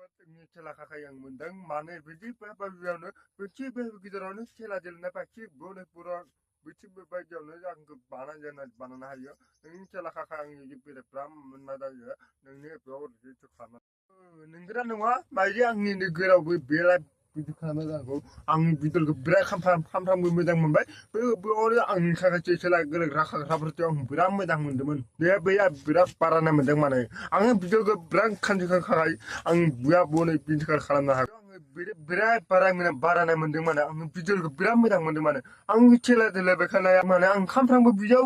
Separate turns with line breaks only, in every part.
जोंनि खेलाखाखौ आं मोनदों माने बिदि बायदियावनो मोनसे गेजेरावनो खेला गेलेनाय बाखि बर'फोरा बिथिं बायदियावनो आंखौ बानायनो हायो नोंनि खेलाखाखौ आंनि बेरेफ्रा मोनना जायो नोंनि बेयाव रिजेक्ट खालामो नोंगोरा नङा बायदि आंनि नोगोरावबो बिराद बिदि खालामनो जानांगौ आंनि भिडिअखौ बिराद खामफ्रामबो मोजां मोनबाय बेयावनो आंनि साखाथि खेला गेलेग्रा खाग्राफोरखौ आं बिराद मोजां मोनदोंमोन बैया बिराद बारायनाय मोनदों माने आङो भिडिअखौ बिराद खान्थिखाय आं बुया बनै बिन्थिखार खालामनो हागौ आङो बिराद बारायनाय मोनदों माने आङो भिडिअखौ बिराद मोजां मोनदों माने आंनि खेला गेलेबाय थानाया माने आं सानफ्रामबो बिदियाव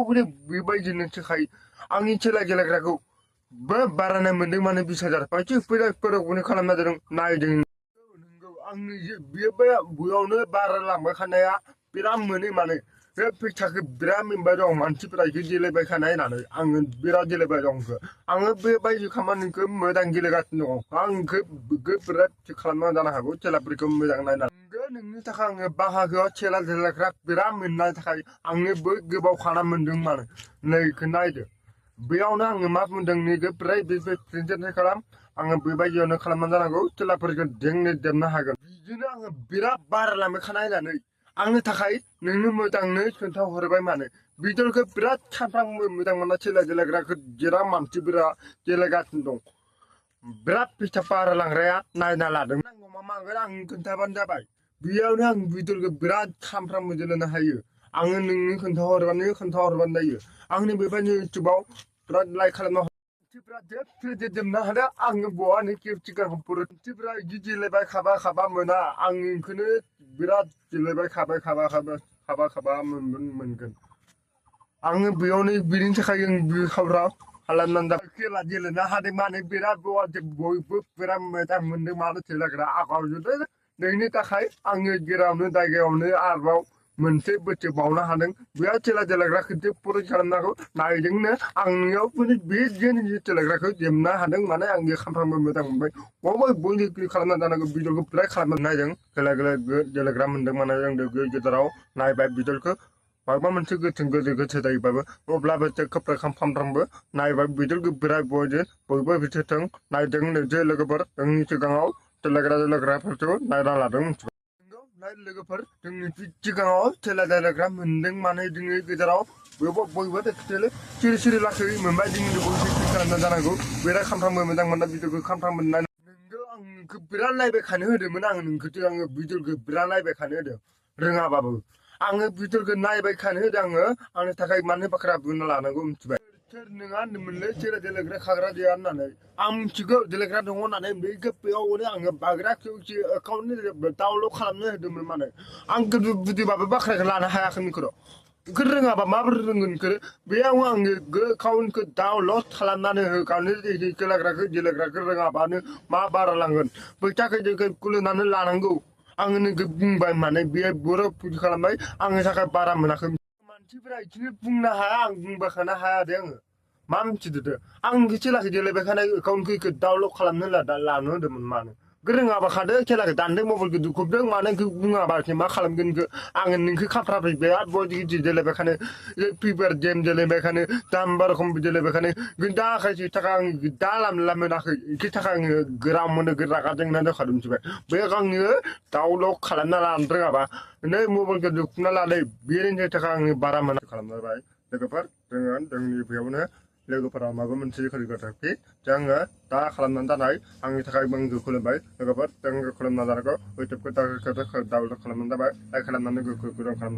बेबायदिनो थाखाय आंनि खेला गेलेग्राखौ बारायनाय मोनदों माने 20,000 बायदि फोरावनो खालामना जादों नायदों नंगौ आंनि बेयावनो बारायलांबाय थानाया बिराद मोनो माने बे फैसाखौ बिराद मोनबाय दं मानसिफोरा गेलेबाय थानाय होननानै आङो बिराद गेलेबाय दं आङो बेबायदि खामानिखौ मोजां गेलेगासिनो दं आंखौ बिराद खालामना जानो हागौ खेलाफोरखौ मोजां नायनांगौ नोंनि थाखाय आङो बाहागोआव खेला गेलेग्रा बिराद मोननायनि थाखाय आङो गोबाव खालाम मोनदों माने नैखौ नायदो बेयावनो आङो मा बुंदों नैखौ प्रेजेन्ट खालाम आङो बेबायदियावनो खालामना जानांगौ खेलाफोरखौ देरनो हागोन बिदिनो आङो बिराद बारायलांबाय खानाय होननानै आंनि थाखाय नोंनो मोजांनो खोन्थाहरबाय माने भिडिअखौ बिराद सानफ्रामबो मोजां मोनना खेला गेलेग्राखौ जेराव मानसिफोरा गेलेगासिनो दं बिराद फैसा बारायलांग्राया नायना लादों नांगौ मा मागोन आं खोन्थाबानो जाबाय बेयावनो आं भिडिअखौ बिराद सानफ्रामबो गेलेनो हायो आङो नोंनो खोन्थाहरबानो जायो आंनि बेबायदि इउटुबाव बिराद लाइक खालामना मानसिफ्रा जोबनो हादों आङो बहानि मानसिफ्रा बिदि गेलेबाय खाबा मोना आं बेखौनो बिराद गेलेबाय खाबा मोनगोन आङो बेयावनो बिनि थाखाय आं बिखावराव खालामनानै खेला गेलेनो हादों माने बिराद बयबो बिराद मोजां मोनदों मानो खेलाग्रा आगाव जुदों नोंनि थाखाय आङो जेरावनो जायगायावनो आरोबाव मोनसे बोसोर बावनो हादों बेयाव खेला गेलेग्राखौ फरित खालामनांगौ नायदोंनो आंनियाव बे खेलाग्राखौ जेमनो हादों माने आं सानफ्रामबो मोजां मोनबाय बयबो खालामना जानांगौ भिडिअखौ बिराद खालामना नायदों खेला गेलेग्रा मोनदों माने जों गेजेराव नायबाय भिडिअखौ माबा मोनसे गोसो जायोबाबो अब्लाबो सानफ्रामबो नायबाय भिडिअखौ बिराद बयबो बिथोरथों नायदों जे लोगोफोर जोंनि सिगाङाव गेलेग्राफोरखौ नायना लादों लोगोफोर जोंनि सिगाङाव खेला गेलेग्रा मोनदों माने जोंनि गेजेराव बयबो सिरि लासै मोनबाय जोंनि बयबो खालामना जानांगौ बिराद सानफ्रामबो मोजां मोनना भिडिअखौ सानफ्रामबो नायनो नोंगौ आंखौ बिराद नायबाय थानो होदोंमोन आं नोंखौथ' आङो भिडिअखौ बिराद नायबाय थानो होदों रोङाबाबो आङो भिडिअखौ नायबाय थानो होदों आङो आंनि थाखाय मानो बाख्रा बुंना लानांगौ मिथिबाय सोर नोङा होनदोंमोनलै खेला गेलेग्रा खाग्रा गैया होननानै आं मिथिगौ गेलेग्रा दङ होननानै बे बेयावनो आङो बाग्रा एकाउन्टनि डाउनलड खालामनो होदोंमोन माने आं बुजिबाबो बाख्राखौ लानो हायाखै नोंखौ रोङाबा माबोरै रोंगोन नोंखो बेयाव आङो एकाउन्टखौ डाउनलड खालामनानै गावनि गेलेग्राखौ रोङाबानो मा बारायलांगोन फैसाखौ खुलिनानै लानांगौ आङो नोंखौ बुंबाय माने बे बर' फुजि खालामबाय आंनि थाखाय बारा मोनाखै मानसिफोरा बिदिनो बुंनो हाया आं बुंबाय थानो हाया दे आङो मा मिथिदो आं खेलाखौ गेलेबाय थानाय एकाउन्टखौ डाउनलड खालामनो लानो होदोंमोन मानो रोङाबा खादो खेलाखौ दानदों मबाइलखौ दुखुबदों मानो बुङाबाखि मा खालामगोन आङो नोंखौ खाफ्राबाय बिराद गिदिर गेलेबाय थानो फ्रिफायार गेम गेलेबाय थानो दाम्बा रखम गेलेबाय थानो दा खायसे थाखा आं दा मोनाखै इखि थाखा आङो गोराम मोनो रागा जोंना दखादों मिथिबाय बे आङो डाउनलड खालामना लानो रोङाबा नै मबाइलखौ दुखुना लादों बेनि थाखाय आङो बारा मोना खालामबाय लोगोफोर जोङो जोंनि बेयावनो लोगोफोरा माबा मोनसे खोथाखि जोङो दा खालामनानै जानाय आंनि थाखाय आंखौ खुलुमबाय लोगोफोर जों खुलुमना जानायखौ इउटुबखौ डाउनलड खालामनानै जाबाय लाइक खालामनानै खालाम